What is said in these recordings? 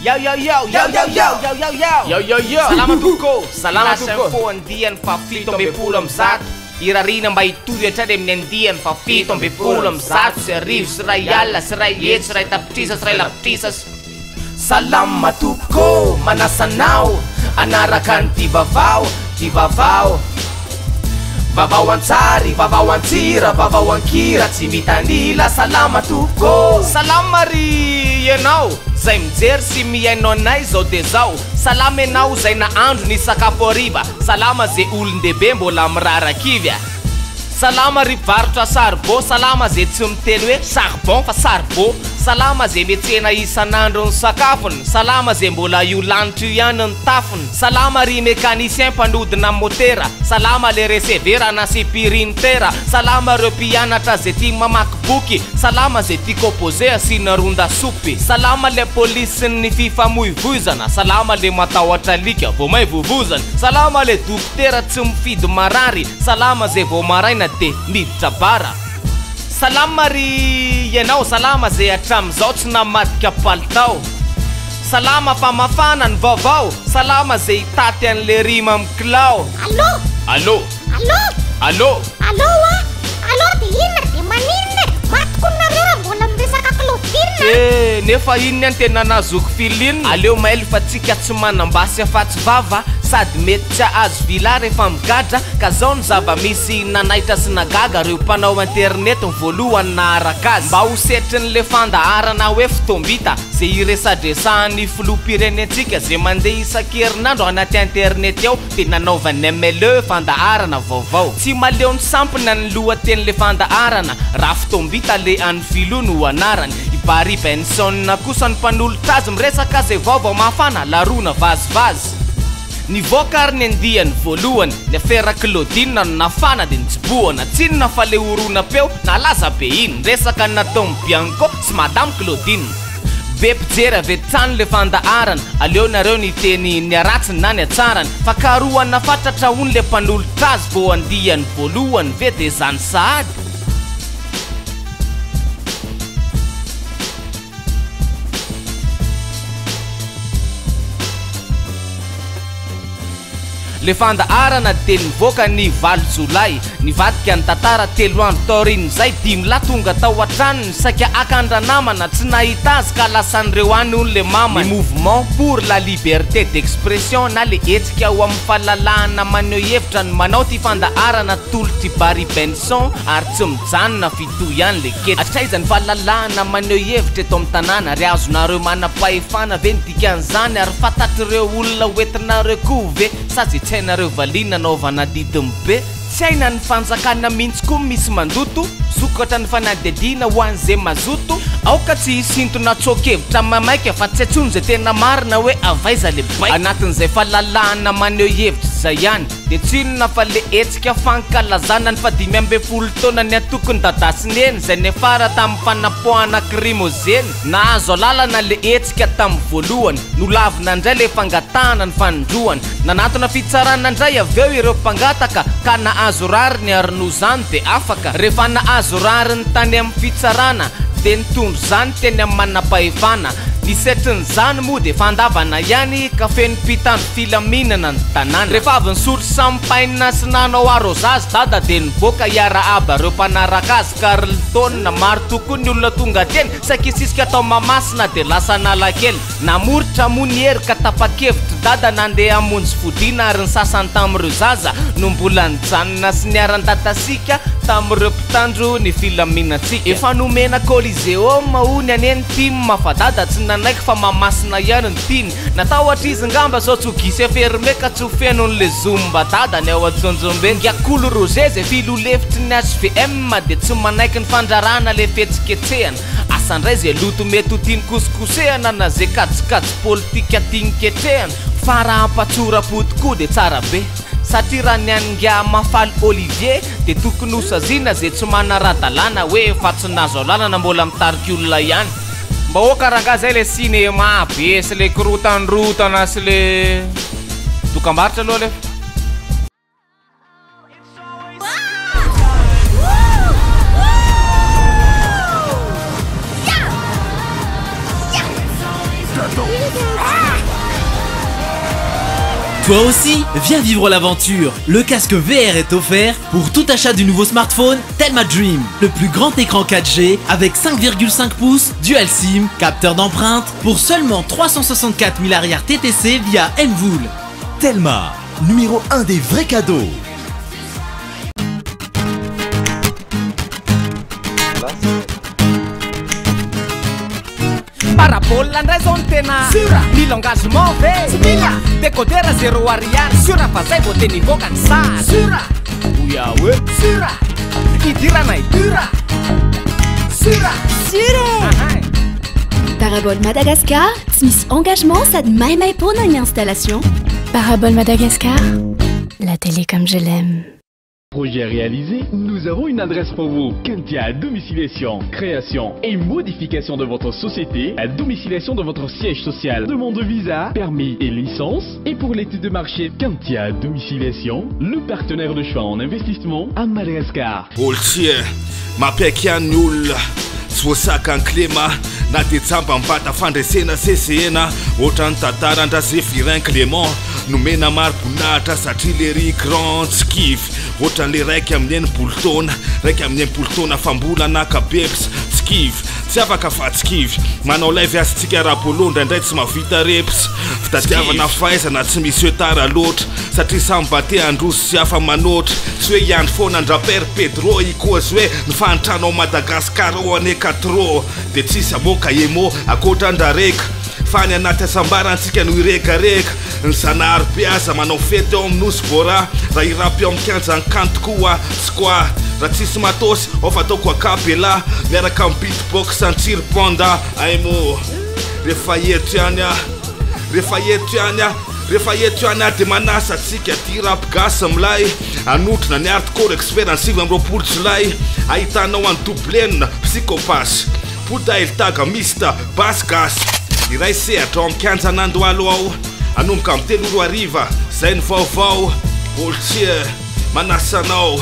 Yao yao yao yao yao yao yao yao yao Yao yao yao. Salama tompoko. Salama tompoko. Lasa info andiany faha-117. Irariana mba hitohy hatrany amin'ny andiany faha-1117 10 10 10 10 10 Salama tompoko, manasa anao hanaraka an'ity vaovao, ty vaovao. Vaovao an-tsary, vaovao an-tsira, vaovao an-kira, tsy mitanila, salama tompoko. Salama ry ianao zay mijery sy mihaino anay zao de zao. Salama ianao zay nahandro ny sakafo hariva. Salama ze olon-dehibe mbola mirarakivy a. Salama ry mpivarotra saribô, salama ze tsy miteny hoe charbon fa saribô. Salama ze miantsena isan'andro ny sakafony, salama ze mbola io lanitra io ihany ny tafony. Salama ry mécanicien mpanodina motera, salama le receveur na printer, salama reo mpianatra ze tia mamaky boky, salama ze tia composé asiana ron-dasopy. Salama le polisin'ny fifamoivoizana, salama le matahotra alika vao may vovozany, salama le dokotera tsy mifidy marary, salama ze vao maraina de miditra bara. Salama ry ianao, salama ze hatramin'izao tsy namadika palitao. Salama fa mafana ny vaovao, salama ze hitaty an'le rima amin'ny kilao. Allô? Allô? Allô? Allô? Allô a? Allô de inona de maninona e? Maty koa nareo raha mbola miresaka Claudine a! Eh, nefa inona ny tena nahazoako feeling? Aleo mailo fa tsika tsy manam-basy afa-tsy vava, sady mety tsy hahazo villa rehefa migadra, ka zao ny zava-misy nanaitra sy nagaga reo mpanao internet ny voalohany naharaka azy. Mba ho setrin'le fandaharana hoe fotoam-bita, ze iresadresahan'ny filoham-pirenentsika ze mandeha isan-kerinandro anaty internet ao de nanaovan'ny MLE fandaharana vaovao. Tsy mahaleo ny sampona ny lohatenin'le fandaharana raha fotoam-bita le an'ny filoha no anarany. I Barry Benson kosa ny mpanolotra azy miresaka ze vaovao mafana laroana vazivazy. Nivoaka ary ny andiany voalohany, ny afera Claudine no nafana de nitsibohana, tsinona fa le horonam-peo nalaza be iny, resaka nataon'i Bianco sy Madame Claudine. Be mpijery avy hatrany le fandaharana, aleo nareo niteny ny haratsiny na ny hatsarany, fa karohana fatratra hono le mpanolotra azy vao andiany voalohany ve de zany sahady? Le fandaharana dia nivoaka ny 8 jolay, nivadika ny tantara 3 andro taorian'izay, 5 lahy tonga tao an-tranony saika haka an-dranamana, tsy nahita azy ka lasan'ireo any hono le mamany. Ny Mouvement pour la liberté d'expression na le hetsika ho amin'ny fahalalahana maneho hevitra no manao ity fandaharana tolotr'i Barry Benson ary tsy mijanona fito ihany le ketrika. Hatraiza ny fahalalahana maneho hevitra eto amin'ny tanàna ary azonareo manam-pahefana ve ny dikan'izany ary fantatr'ireo olona hoentinareo koa ve sa ze tsy hainareo valiana anaovana didiny be? Tsy haina ny fanjakana mihitsy koa misy mandoto, sokatra ny fanadihadiana ho an'ze mazoto, aoka tsy hisintona tsoa-kevitra maimaika fa tsy antsoiny ze tena marina hoe avaiza le baiko. Anatin'izay fahalalahana maneho hevitra izay ihany dia tsy inona fa le hetsika fankalazana ny faha-15 taonan'ny antokon'i Dada sy Neny izay niafara tamin'ny fanapoahana krimôzeny. Nahazo alalana le hetsika tamin'ny voalohany, nolavina indray le fangatahana ny fanindroany. Nanatona fitsarana indray avy eo ireo mpangataka ka nahazo rariny ary noho izany dia afaka. Rehefa nahazo rariny tany amin'ny fitsarana dia nitondra izany teny amin'ny manam-pahefana. Ny setrin'izany moa dia fandavana ihany ka feno mpitandro filaminana ny tanàna. Rehefa avy nisotro champagne sy nanao arrosage dada dia nivoaka hiarahaba ireo mpanaraka azy Carlton. Maro tokoa ny olona tonga teny, saika hisisika tao Mahamasina dia lasa Analakely. Namoritra moa ny hery ka tapa-kevitry dada nandeha hamonjy fodiana ary ny sasany tamin'ireo zaza no mbola nijanona sy niara-nitatasiaka tamin'ireo mpitandro ny filaminantsika. Efa nomena Coliseum hono anie ny tim fa dada tsy nanaiky fa Mahamasina ihany no tiany. Natahotra izy ngamba sao tsy ho guichet fermé ka tsy ho fenon'le zumba dada ny ao Antsonjombe. Ngakolo Roger zay filoha lefitry ny HVM dia tsy manaiky ny fandrarana le fihetsiketsehana. Asa ndray ze loto mety ho tiany kosikosehana na ze kajikajy politika tiany ketrehana. Fa raha hampatsora-po tokoa dia tsara be. Satria raha ny an'i Ingahy Mahafaly Olivier dia tokony ho saziana ze tsy manara-dalàna hoe efa tsy nahazo alalana mbola mitarika olona ihany. Mba oka rangahy zay le cinéma be sy le korotandrotana sy le dokambarotra aloha alefa. Toi aussi, viens vivre l'aventure. Le casque VR est offert pour tout achat du nouveau smartphone Telma Dream. Le plus grand écran 4G avec 5,5 pouces, dual SIM, capteur d'empreinte pour seulement 364 000 ariary TTC via MVola. Telma, numéro 1 des vrais cadeaux. Parabole ndray zao no tena sura. Mila engagement ve? Tsy mila. Décodeur zéro ariary sura fa zay vao teny hivoaka ny sary sura. Oya hoe sura. Idirana idura sura. Sura. Ahay. Parabole Madagascar, tsy misy engagement sady maimaim-poana ny installation. Parabole Madagascar, la télé comme je l'aime. Projet réalisé, nous avons une adresse pour vous. Kentia Domiciliation, création et modification de votre société, la domiciliation de votre siège social, demande de visa, permis et licence. Et pour l'étude de marché, Kentia Domiciliation, le partenaire de choix en investissement à Madagascar. Olo-tsia, mampiaiky ihany ny olona, tsy voasaka ny kilema na dia jamba mibata fandresena sesehena ohatran'ny tantaran-dRazephirin Clément nomena mari-boninahitra satria lery grand tsy kivy ohatran'le 61 taona 61 taona fa mbola naka bebs tsy kivy tsy afaka fa tsy kivy manao live asintsika rapolo indraindray tsy mahavita reps fitadiavana fahaizana tsy misy hoe tara loatra satria samy mba te handroso sy afa manoatra tsy hoe hiandry foana an-dRapère Pedro ikozy hoe ny fahantrana ao Madagasikara ao anie ka trop dia tsisy hamoaka emo ankoatra an-dRareka fa any anaty hasambarantsika no hiregarega ny zanahary be aza manao fety ao amin'ny nosy Bora raha hirapy ao amin'ny kianjan'ny kanto koa tsy quoi raha tsisy matosy ao fa ataoko acapella miaraka amin'ny beatbox antsiry panda aimo rehefa eto ihany aho rehefa eto ihany aho rehefa eto ihany aho dia manasa antsika ty rap gasy milay anotrona ny hardcore expert ny 29 jolay ahitanao an'i Doublena psychopass Bouda Eltaga Mista Basy Gasy iray sehatra ao amin'ny kianjan'Andohalo ao hanomboka amin'ny 3 ora hariva zay ny vaovao olo-tsia manasa anao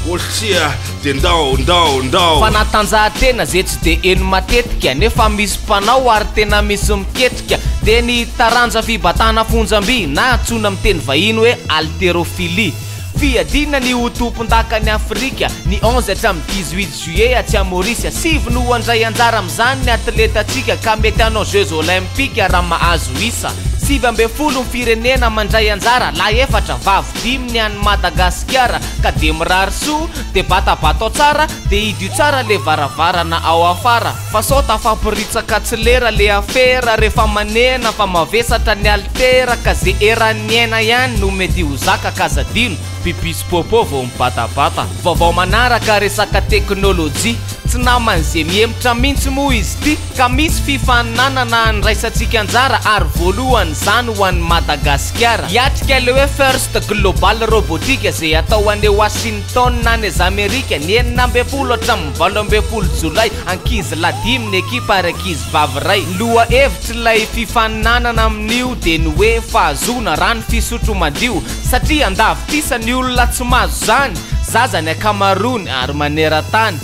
olo-tsia dia ndao ndao ndao. Fanatanjahantena ze tsy de heno matetika nefa misy mpanao ary tena misy miketrika de ny taranja fibatana fonjam-by na antsoina amin'ny teny vahiny hoe haltérophilie. Fiadiana ny ho tompondakan'i Afrika ny 11 hatramin'ny 18 juillet atsy Maorisy. Sivy no handray anjara amin'izany ny atletantsika ka mety hanao Jeux Olympiques raha mahazo isa. 19 ny firenena mandray anjara, lahy efatra, vavy dimy ny an'i Madagasikara ka de mirary soa, de batabatao tsara, de hidio tsara le varavarana ao afara. Fa sao tafapiritsaka tsy lera le afera rehefa manena fa mavesatra ny altera ka ze eran'ny aina ihany no mety ho zaka ka aza adino pipi sy popo vao mibatabata. Vaovao manaraka resaka teknolojia, tsy naman'ze mihemotra mihitsy moa izy ity ka misy fifaninanana handraisantsika anjara ary voalohany izany ho an'i Madagasikara. Hiatrika le hoe First Global Robotique ze atao any Washington any Amerika ny 16 hatramin'ny 18 jolay. Ankizy lahy dimy ny ekipa ary ankizy vavy iray. Ny lohahevitr'ilay fifaninanana amin'io dia ny hoe fahazoana rano fisotro madio satria an-davitrisa ny olona tsy mahazo izany, zaza ny ankamaroany ary maneran-tany.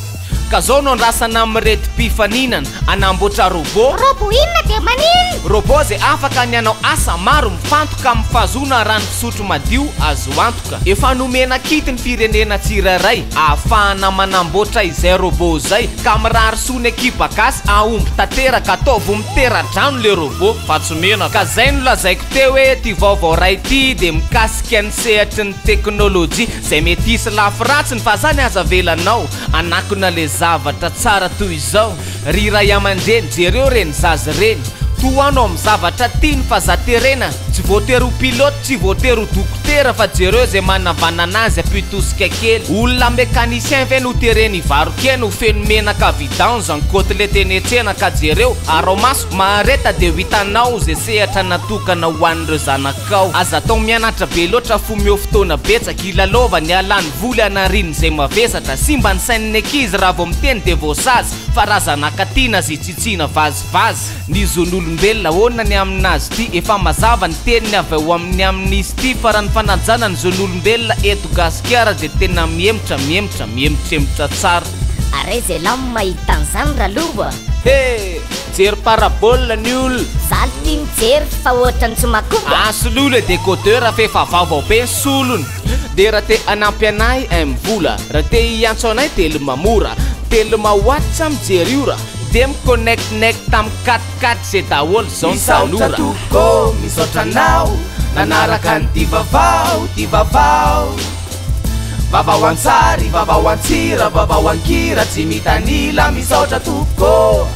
Ka zao no andrasana amin'ireto mpifaninana, hanamboatra robot. Robot inona dia maninona? Robot izay afaka ny hanao asa maro mifantoka amin'ny fahazoana rano fisotro madio azo antoka. Efa nomena kit ny firenena tsirairay ahafahana manamboatra izay robot izay ka mirary soa ny ekipa gasy hahomby tanteraka. Ataovy mitera-drano le robot fa tsy menaka. Ka zay no lazaiko teo hoe ty vaovao ray ty dia mikasika ny sehatry ny teknolojia zay mety hisy lafy ratsiny fa zany aza avelanao hanakona le zavatra tsara toy izao. Ry ray aman-dreny jereo reny zaza reny tohano amin'ny zavatra tiany fa za terena tsy voatery ho pilote tsy voatery ho dokotera fa jereo zay manavanana azy ampitosika kely. Olona mécanicien ve no tereny hivaro-kena ho feno menaka vidange ny côtelette eny an-tsena ka jereo arao maso mahareta dia ho hitanao zay sehatra natokana ho an'ireo zanakao. Aza atao mianatra be loatra fo omeo fotoana betsaka hilalaovany hialany voly hanariny zay mavesatra. Simba ny sain'ny ankizy raha vao miteny dia voasazy fa raha zanaka tiana aza itsitsiana vazivazy. Ny zon'olombelona, ahoana ny aminazy ity? Efa mazava ny teniny avy ao amin'ny Amnistie fa raha ny fanajana ny zon'olombelona eto Gasikara dia tena mihemotra, mihemotra, mihemotremotra tsara. Ary aiza ialahy no mahita an'izany Ralova? He! Jery parabole ny olona. Za. Faly ty mijery fa ohatrany tsy makoba. Asoloy le décodeur fa efa vaovao be ny solony. De raha te hanampy anay MVola, raha te hiantso anay Telma mora, Telma Watsa mijery ora, de mi-connectnect am 4 4 G daholo zao ny Misaotra tanora. tompoko, misaotra anao nanaraka ny ty vavao, ty vavao. Vavao an-tsary, vavao an-tsira, vavao an-kira, tsy mitanila, misaotra tompoko.